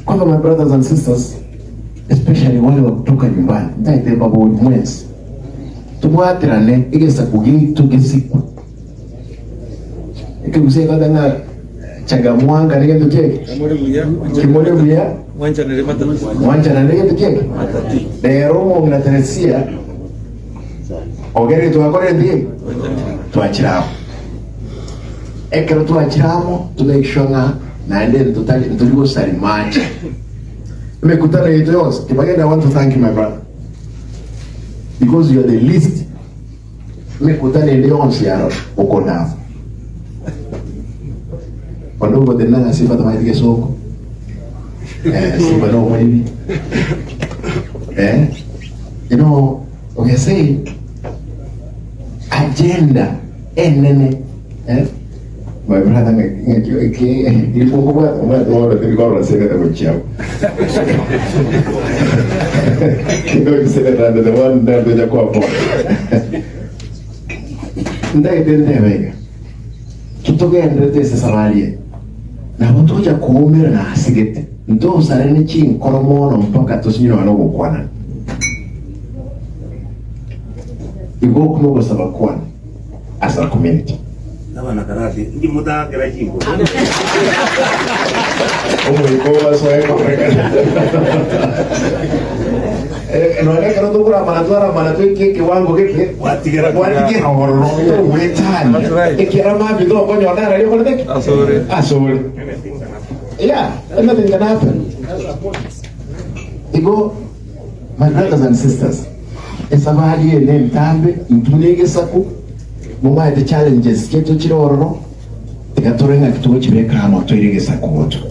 Kwanza my brothers and sisters especially wale wa kutoka nyumbani ntaete mbabori mwensi tobwaterane egesaku giaito gesikwe. Ekegusii egoteba ng'a chaga mwanga negento kieke Kimore buya, kimore buya mwanchanere matati. mwanchanane negento kieke Matati. rero omong'ina Teresia ogerire twakorire ki twachire amo ekero twachire amo to make sure ng'a naende ntotari ntori gosari mache emekutano yaito yonsi Kibageni I want to thank you my brother because you are the least Emekutano ende yonsi yarora okonama. Onde ogotenena ng'a Simba tamanyeti gesongo, eh, Simba nomoibi. Eh, you know, we are saying agenda enene eh, my brother Ndagete ntebe iga kitogenderete ase esabari eye nabo togocha koumerana ase gete ntosare ne chinkoro mono mpaka tosinywe nonya nogokwanana. Igo okwo nogosaba kwane. as a community. Abanakarasi, inki motaakera chinkoro? Omoika obasoe korekana. Eh, nonya ekero tokoramana twaramana toike ekewango geke Gwatigera gwatigera ororo togwetania That's right. ekiara mambia tokonyora nararia okorete ki? Asore. asore yeah anything can happen igo My brothers and sisters, esabari eye nentambe, intwe negesaku, momaete challenges chiaito chire ororo, tiga tore ng'aki togochibeka amo toire egesaku gotwe.